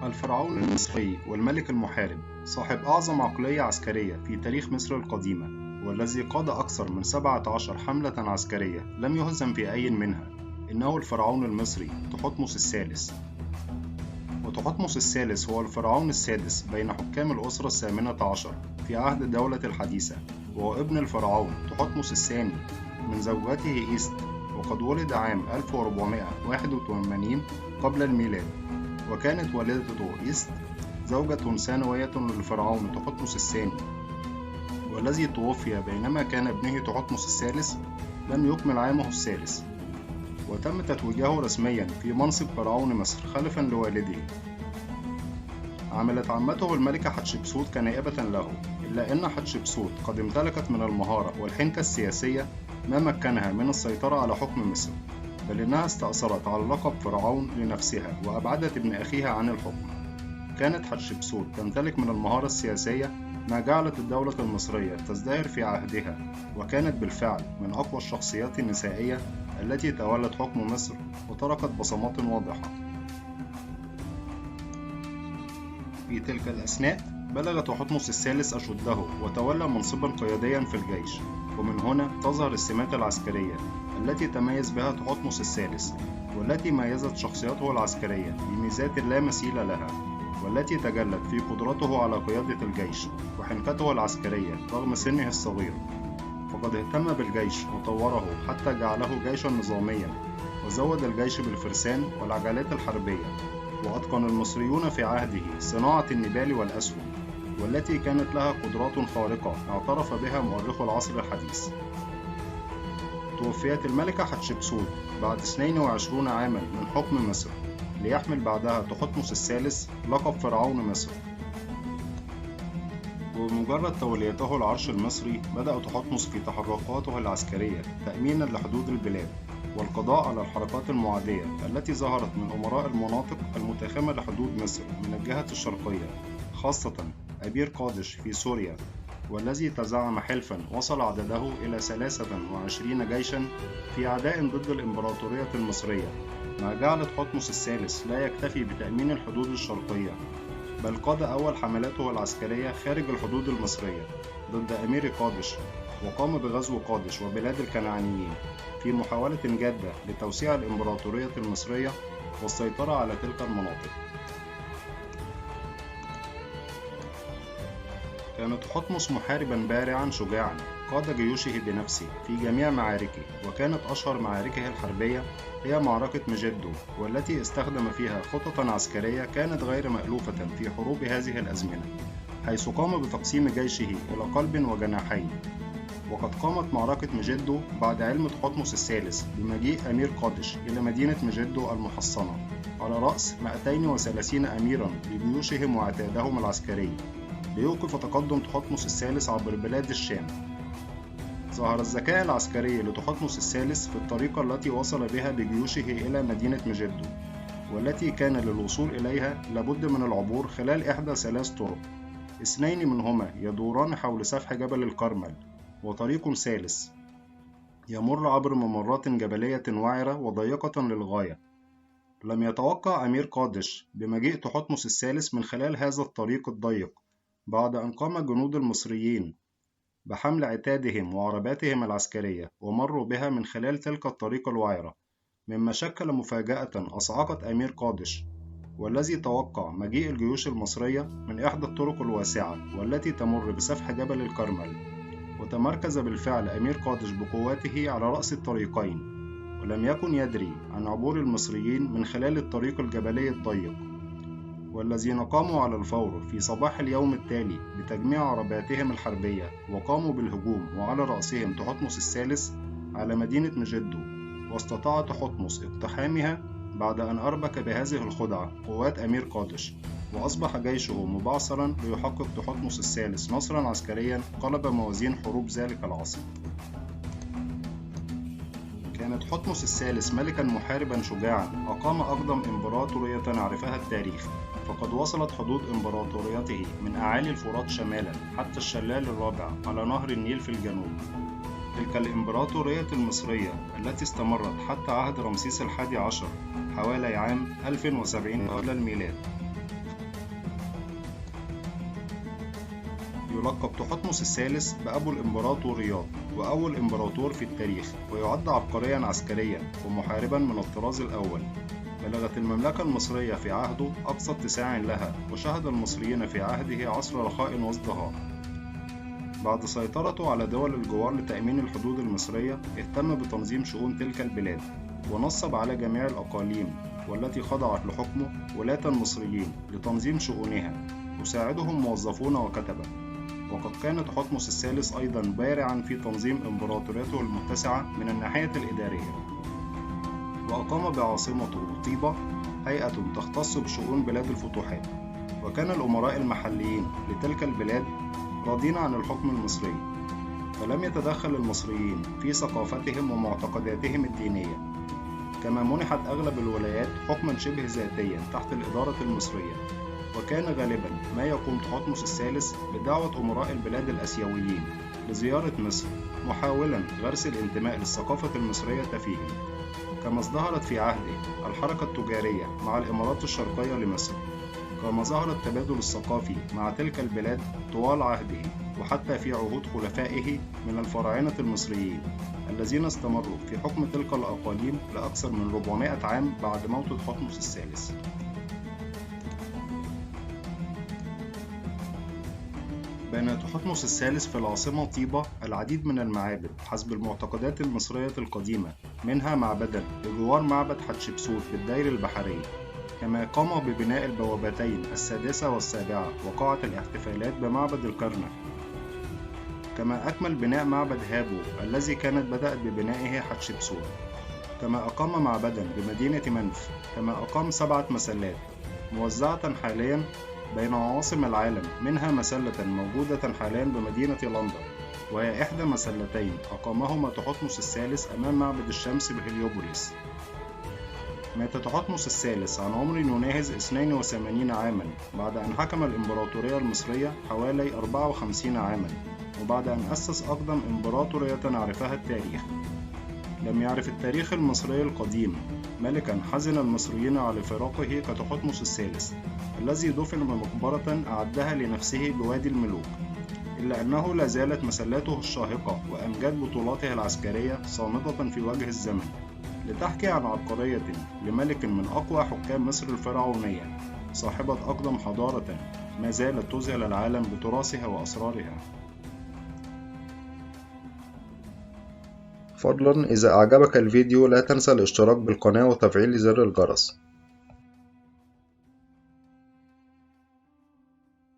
الفرعون المصري والملك المحارب صاحب أعظم عقلية عسكرية في تاريخ مصر القديمة، والذي قاد أكثر من 17 حملة عسكرية لم يهزم في أي منها، إنه الفرعون المصري تحتمس الثالث. وتحتمس الثالث هو الفرعون السادس بين حكام الأسرة الثامنة عشر في عهد الدولة الحديثة، وهو ابن الفرعون تحتمس الثاني من زوجته إيست، وقد ولد عام 1481 قبل الميلاد. وكانت والدته إيست زوجة ثانوية للفرعون تحتمس الثاني، والذي توفي بينما كان ابنه تحتمس الثالث لم يكمل عامه الثالث، وتم تتويجه رسميا في منصب فرعون مصر خلفا لوالده. عملت عمته الملكة حتشبسوت كنائبة له، إلا أن حتشبسوت قد امتلكت من المهارة والحنكة السياسية ما مكنها من السيطرة على حكم مصر، بل إنها استأثرت على لقب فرعون لنفسها وأبعدت ابن أخيها عن الحكم. كانت حتشبسوت تمتلك من المهارة السياسية ما جعلت الدولة المصرية تزدهر في عهدها، وكانت بالفعل من أقوى الشخصيات النسائية التي تولت حكم مصر وتركت بصمات واضحة. في تلك الأثناء بلغ تحتمس الثالث أشده وتولى منصبا قياديا في الجيش، ومن هنا تظهر السمات العسكرية التي تميز بها تحتمس الثالث، والتي ميزت شخصيته العسكرية بميزات لا مثيل لها، والتي تجلت في قدرته على قيادة الجيش وحنكته العسكرية رغم سنه الصغير. فقد اهتم بالجيش وطوره حتى جعله جيشا نظاميا، وزود الجيش بالفرسان والعجلات الحربية. وأتقن المصريون في عهده صناعة النبال والأسهم، والتي كانت لها قدرات خارقة اعترف بها مؤرخو العصر الحديث. توفيت الملكة حتشبسوت بعد 22 عاما من حكم مصر، ليحمل بعدها تحتمس الثالث لقب فرعون مصر. وبمجرد توليته العرش المصري بدأ تحتمس في تحركاته العسكرية تأمينا لحدود البلاد، والقضاء على الحركات المعادية التي ظهرت من أمراء المناطق المتاخمة لحدود مصر من الجهة الشرقية، خاصة أبير قادش في سوريا، والذي تزعم حلفا وصل عدده إلى 23 جيشا في عداء ضد الإمبراطورية المصرية، ما جعل تحتمس الثالث لا يكتفي بتأمين الحدود الشرقية، بل قاد أول حملاته العسكرية خارج الحدود المصرية ضد أمير قادش، وقام بغزو قادش وبلاد الكنعانيين في محاولة جادة لتوسيع الإمبراطورية المصرية والسيطرة على تلك المناطق. كان تحتمس محاربا بارعا شجاعا قاد جيوشه بنفسه في جميع معاركه، وكانت أشهر معاركه الحربية هي معركة مجدو، والتي استخدم فيها خططا عسكرية كانت غير مألوفة في حروب هذه الأزمنة، حيث قام بتقسيم جيشه إلى قلب وجناحين. وقد قامت معركة مجدو بعد علم تحتمس الثالث بمجيء أمير قادش إلى مدينة مجدو المحصنة على رأس 230 أميرا بجيوشهم وعتادهم العسكري، ليوقف تقدم تحتمس الثالث عبر بلاد الشام. ظهر الذكاء العسكري لتحتمس الثالث في الطريقة التي وصل بها بجيوشه إلى مدينة مجدو، والتي كان للوصول إليها لابد من العبور خلال إحدى 3 طرق، 2 منهما يدوران حول سفح جبل الكرمل، وطريق ثالث يمر عبر ممرات جبلية وعرة وضيقة للغاية. لم يتوقع أمير قادش بمجيء تحتمس الثالث من خلال هذا الطريق الضيق، بعد أن قام الجنود المصريين بحمل عتادهم وعرباتهم العسكرية ومروا بها من خلال تلك الطريق الوعرة، مما شكل مفاجأة أصعقت أمير قادش، والذي توقع مجيء الجيوش المصرية من إحدى الطرق الواسعة والتي تمر بسفح جبل الكرمل. وتمركز بالفعل أمير قادش بقواته على رأس الطريقين، ولم يكن يدري عن عبور المصريين من خلال الطريق الجبلي الضيق، والذين قاموا على الفور في صباح اليوم التالي بتجميع عرباتهم الحربية وقاموا بالهجوم، وعلى رأسهم تحتمس الثالث على مدينة مجدو. واستطاع تحتمس اقتحامها بعد أن أربك بهذه الخدعة قوات أمير قادش، وأصبح جيشه مبعثرا ليحقق تحتمس الثالث نصرا عسكريا قلب موازين حروب ذلك العصر. كان تحتمس الثالث ملكا محاربا شجاعا أقام أقدم إمبراطورية عرفها التاريخ، فقد وصلت حدود إمبراطوريته من أعالي الفرات شمالا حتى الشلال الرابع على نهر النيل في الجنوب. تلك الإمبراطورية المصرية التي استمرت حتى عهد رمسيس الحادي عشر حوالي عام 1070 قبل الميلاد، يلقب تحتمس الثالث بأبو الإمبراطوريات وأول إمبراطور في التاريخ، ويعد عبقريا عسكريا ومحاربا من الطراز الأول. بلغت المملكة المصرية في عهده أقصى اتساع لها، وشهد المصريين في عهده عصر رخاء وازدهار. بعد سيطرته على دول الجوار لتأمين الحدود المصرية، اهتم بتنظيم شؤون تلك البلاد، ونصب على جميع الأقاليم والتي خضعت لحكمه ولاة مصريين لتنظيم شؤونها، يساعدهم موظفون وكتبة. وقد كان تحتمس الثالث أيضا بارعا في تنظيم إمبراطوريته المتسعة من الناحية الإدارية، وأقام بعاصمته طيبة هيئة تختص بشؤون بلاد الفتوحات. وكان الأمراء المحليين لتلك البلاد راضين عن الحكم المصري، فلم يتدخل المصريين في ثقافتهم ومعتقداتهم الدينية. كما منحت أغلب الولايات حكما شبه ذاتيا تحت الإدارة المصرية. وكان غالبا ما يقوم تحتمس الثالث بدعوة أمراء البلاد الآسيويين لزيارة مصر، محاولا غرس الانتماء للثقافة المصرية فيهم. كما ازدهرت في عهده الحركة التجارية مع الإمارات الشرقية لمصر. كما ظهر التبادل الثقافي مع تلك البلاد طوال عهده، وحتى في عهود خلفائه من الفراعنة المصريين الذين استمروا في حكم تلك الأقاليم لأكثر من 400 عام بعد موت تحتمس الثالث. بنى تحتمس الثالث في العاصمة طيبة العديد من المعابد حسب المعتقدات المصرية القديمة، منها معبدا بجوار معبد حتشبسوت بالدير البحري. كما قام ببناء البوابتين السادسة والسابعة وقاعة الاحتفالات بمعبد الكرنك. كما أكمل بناء معبد هابو الذي كانت بدأت ببنائه حتشبسوت. كما أقام معبدا بمدينة منف. كما أقام 7 مسلات موزعة حاليا بين عواصم العالم، منها مسلة موجودة حاليا بمدينة لندن، وهي إحدى مسلتين أقامهما تحتمس الثالث أمام معبد الشمس بهليوبوليس. مات تحتمس الثالث عن عمر يناهز 82 عاما بعد أن حكم الإمبراطورية المصرية حوالي 54 عاما، وبعد أن أسس أقدم إمبراطورية عرفها التاريخ. لم يعرف التاريخ المصري القديم ملكا حزن المصريين على فراقه كتحتمس الثالث الذي دفن بمقبرة أعدها لنفسه بوادي الملوك، إلا أنه لا زالت مسلاته الشاهقة وأمجاد بطولاته العسكرية صامدة في وجه الزمن، لتحكي عن عبقرية لملك من أقوى حكام مصر الفرعونية، صاحبة أقدم حضارة ما زالت تذهل العالم بتراثها وأسرارها. فضلا إذا أعجبك الفيديو لا تنسى الاشتراك بالقناة وتفعيل زر الجرس.